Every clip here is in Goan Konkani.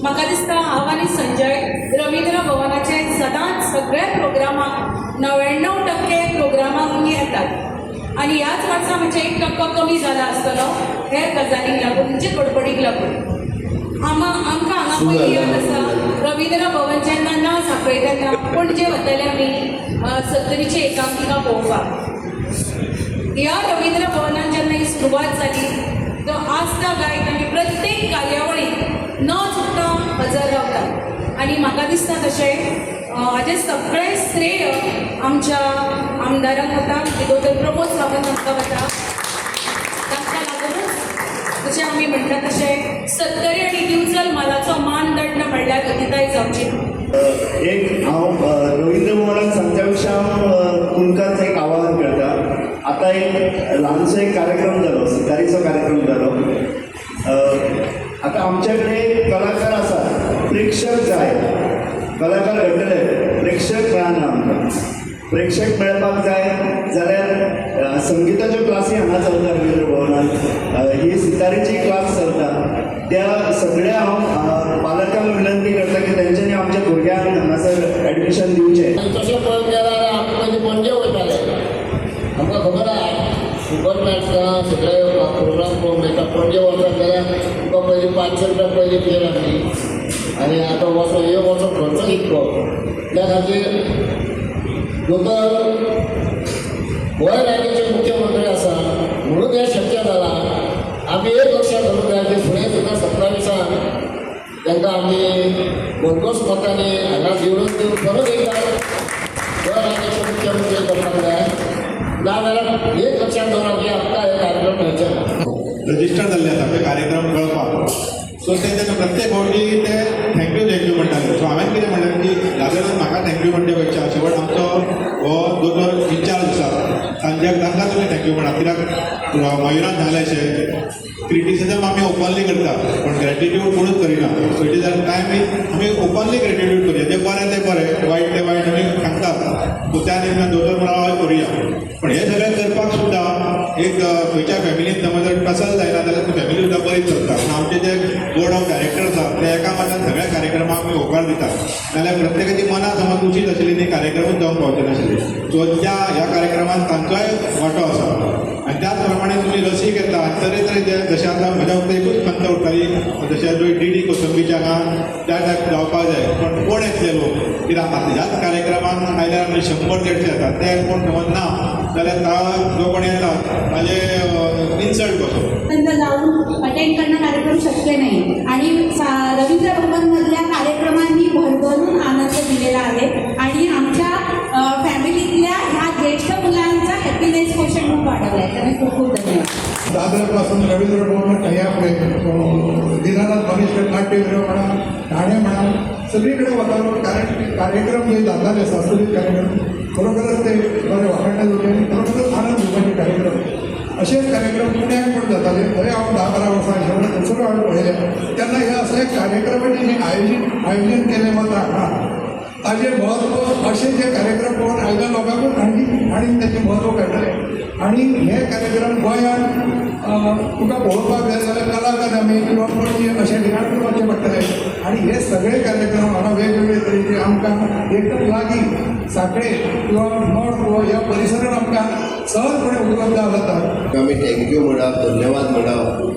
म्हाका दिसता हांव आनी संजय रविंद्र भवनाचे सदांच सगळ्या प्रोग्रामाक, 99% प्रोग्रामाक येतात आनी ह्याच वर्सा म्हणजे 1% कमी जाला आसतलो हेर गजालींक लागून, म्हणजे गडबडीक लागून. आमकां हांगा पयली याद आसा, रविंद्र भवन जेन्ना ना सांखळे तेन्ना पणजे वताले आमी सत्तरीची एकांकिका पळोवपाक. ह्या रविंद्र भवनान जेन्ना ही सुरवात जाली, तो आस्था गायत आमी प्रत्येक कार्यावळीक न चुकता हजर रावतात आनी म्हाका दिसता तशें हाजें सगळें श्रेय आमच्या आमदारांक वता, दोतोर प्रमोद सावंत हांकां वता. तांकां लागूनच, जशें आमी म्हणटा तशें, सत्तरी आनी दिवचल म्हालाचो मानदंड म्हणल्यार अतिताय जावची ना. एक हांव रवींद्र भवनाक सांगच्या पेक्षा हांव तुमकांच एक आवाहन करता. आतां एक ल्हानसो एक कार्यक्रम जालो, सितारीचो कार्यक्रम जालो. आतां आमच्या कडेन कलाकार आसात, प्रेक्षक जाय. कलाकार घडटले, प्रेक्षक मेळना आमकां. प्रेक्षक मेळपाक जाय जाल्यार संगिताच्यो क्लासी हांगा चलता रवींद्र भवनात, ही सितारीची क्लास चलता. त्या सगळ्या हांव पालकांक विनंती करता की तेंच्यांनी आमच्या भुरग्यांक हांगासर एडमिशन दिवचें. आनी तशें पळोवंक गेल्यार आमी पयलीं पणजे वयताले. आमकां खबर आहा, सुपर नाटकां सगळे प्रोग्राम पळोवंक मेळटा. पणजे वचत जाल्यार तुका पयलीं 500 रुपया पयलीं फेर आसली आनी आतां वचो यो वचो खर्च इतको. त्या खातीर दोतोर गोंय राज्याचे मुख्यमंत्री आसा म्हणून हें शक्य जालां. आमी एक लक्षात धरूंक जाय की फुडें सुद्दां 27साक तांकां आमी भरघोस मतांनी हांगा निवडून दिवन परत एकदां गोंय राज्याचे मुख्यमंत्री करपाक जाय. नाजाल्यार एक लक्षात दवरप की आमकां हे कार्यक्रम मेळचे ना. रजिस्टर जाल्ले आसा ते कार्यक्रम कळपाक. सो ते तेन्ना प्रत्येक फावटी ते thank you thank you म्हणटाले. सो हांवें कितें म्हणलें की दादा, म्हाका thank you म्हणचे पेक्षा शेवट आमचो हो दोतोर इन्चार्ज आसा तांच्या, तांकां तुमी thank you म्हणा. कित्याक मयुरान सांगलें अशें, क्रिटिसिजम आमी ओपनली करता पण ग्रेटिट्यूड कोणूच करिना. So it is a time आमी ओपनली ग्रेटिट्यूड करुया. जें बरें तें बरें, वायट तें वायट आमी सांगतात. सो त्या निमतान दोतोर म्हणून हय करुया. पण हें सगळें करपाक सुद्दां एक खंयच्या फॅमिलीन समज जर टसल जायना जाल्यार ती फॅमिली सुद्दां बरी चलता. पूण आमचे जे बोर्ड ऑफ डायरेक्टर आसा ते एका मतान सगळ्या कार्यक्रमाक आमी होकार दितात. नाल्यार प्रत्येकाची मनां समज उचीत आशिल्ली न्ही, कार्यक्रमूच जावंक पावचे नाशिल्ले. सो त्या ह्या कार्यक्रमात तांचोय वांटो आसा. आनी त्याच प्रमाणे तुमी रसीक येता आनी तरेतरेचे, जशें आतां म्हज्या फक्त एकूच खंत उरताली, जशें डी डी कोसंबीच्या हांगा त्या टायप जावपाक जाय. पण कोण येतले लोक? कित्याक आतां ह्याच कार्यक्रमाक आयल्यार आमी 100-150 येतात. ते कोण समज ना जाल्यार जो कोण येता ताजे इन्सल्ट कसो. पर्यंत जाऊन अटेंड करणं कार्यक्रम शक्य नाही आणि रवींद्र भवनमधल्या कार्यक्रमांनी भरभरून आनंद दिलेला आहे आणि आमच्या फॅमिलीतल्या ह्या ज्येष्ठ मुलांचा हॅपीनेस क्वोशंट खूप वाढवला आहे. त्यांना खूप खूप धन्यवाद. दादरपासून रवींद्र भवन ह्या फुडें दीनानाथ मंगेशकर नाट्यगृह म्हणा, ठाणे म्हणा, सगळीकडे वतालो. कारण कार्यक्रम जे जाताले, सांस्कृतीक कार्यक्रम, खरोखरच ते बरे वाखाणले जावचे आनी खरोखरच आनंद घेवपाचे कार्यक्रम. अशेच कार्यक्रम पुण्याक पण जाताले. थंय हांव 10-12 वर्सां आशिल्लो, थंयसर हांवें पळयलें. तेन्ना हे असले कार्यक्रमाचें जें आयोजन केलें वता हांगा, ताजें म्हत्व, अशे जे कार्यक्रम पळोवन आयल्या लोकांकूच आनी आनी ताचें म्हत्व कळटलें. आनी हे कार्यक्रम गोंयांत तुका पळोवपाक जाय जाल्यार कला अकादमी किंवा पणजी अशा ठिकाणी वचचें पडटलें. आनी हे सगळे कार्यक्रम हांगा वेगवेगळे तरेचे आमकां एकदम लागीं सांखळे किंवा नॉर्थ गोवा ह्या परिसरात आमकां सहजपणे उपलब्ध जातात. आमी thank you म्हणप, धन्यवाद म्हणप,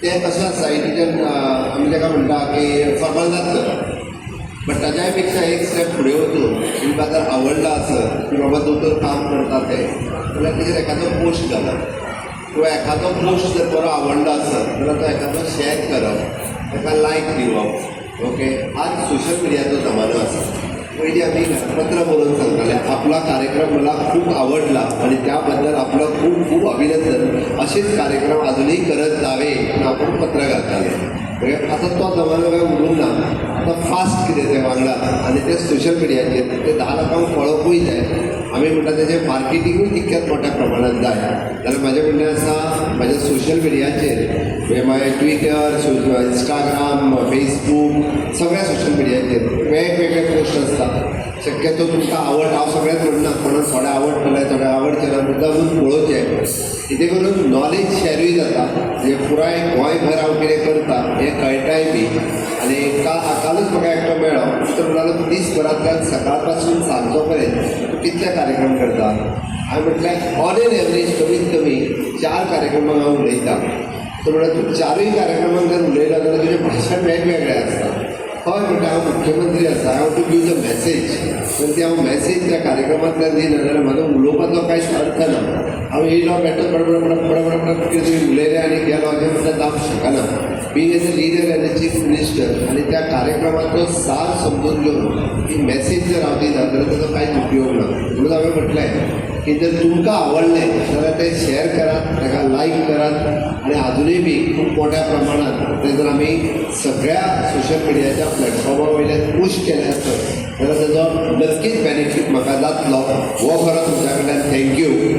तें कशें आसा, it is आमी ताका म्हणटा की फॉर्मल करप. बट ताज्याय पेक्षा एक स्टेप फुडें वचून तुमकां जर आवडला आसत की बाबा दोतोर काम करता ते, जाल्यार तेजेर एखादो पोस्ट घालप किंवा एखादो पोस्ट जर बरो आवडलो आसत जाल्यार तो एखादो शेअर करप, ताका लायक दिवप. ओके, आज सोशल मिडियाचो जमानो आसा. पयलीं आमी पत्र बरोवन सांगताले, आपला कार्यक्रम मला खूप आवडला आणि त्याबद्दल आपलं खूप खूप अभिनंदन, असेच कार्यक्रम अजूनही करत जावे म्हणून आपण पत्र घालताले. म्हणजे आतां तो जमानो काय उरूंक ना. आतां फास्ट कितें तें वांगडा आनी ते सोशल मिडियाचेर ते 10 लोकांक कळोवपूय जाय. आमी म्हणटा तेजें मार्केटिंगूय तितक्याच मोठ्या प्रमाणात जाय. जाल्यार म्हाजें म्हणणें आसा, म्हाज्या सोशल मिडियाचेर, म्हणजे मागीर ट्विटर, इंस्टाग्राम, फेसबूक, सगळ्या सोशल मिडियाचेर वेगवेगळे पोस्ट आसता. शक्यतो तुमकां आवड, हांव सगळ्यांत म्हणना, कोणाक थोडे आवडटलें, थोडे आवडचें ना, मुद्दामून पळोवचें. कितें करून नॉलेज शॅरूय जाता. म्हणजे पुराय गोंयभर हांव कितें करता हें कळटाय बी. आनी कालूच म्हाका एकटो मेळ्ळो, तो म्हणटालो, तूं दीसभरांतल्यान सकाळ पासून सांजचो पर्यंत तूं कितले कार्यक्रम करता? हांवें म्हटलें, ऑन एन एवरेज कमीत कमी चार कार्यक्रमांक हांव उलयतां. तो म्हणटा, तूं चारूय कार्यक्रमांक जर उलयलो जाल्यार तुजें भाशण वेगवेगळें आसता. हय म्हणटा, हांव मुख्यमंत्री आसा, I have to give the message. तर ती हांव मॅसेज त्या कार्यक्रमांतल्यान दिना जाल्यार म्हाजो उलोवपाचो कांयच अर्थ ना. हांव येयलो, बेठो बडबड बडबड बडबड कितें तरी उलयलें आनी गेलो अशें म्हटल्यार जावंक शकना. Being as a leader, as a chief minister, आनी त्या कार्यक्रमाचो सार समजून घेवन ती मॅसेज जर हांव दिना जाल्यार ताचो कांयच उपयोग ना. म्हणून हांवें म्हटलें की जर तुमकां आवडलें जाल्यार तें शेअर करात, ताका लायक करात आनी आजुनूय बी खूब मोठ्या प्रमाणात तें जर आमी सगळ्या सोशल मिडियाच्या प्लॅटफॉर्मा वयल्यान पूश केलें आसत जाल्यार ताजो नक्कीच बेनिफीट म्हाका जातलो. हो खरो तुमच्या कडल्यान thank you.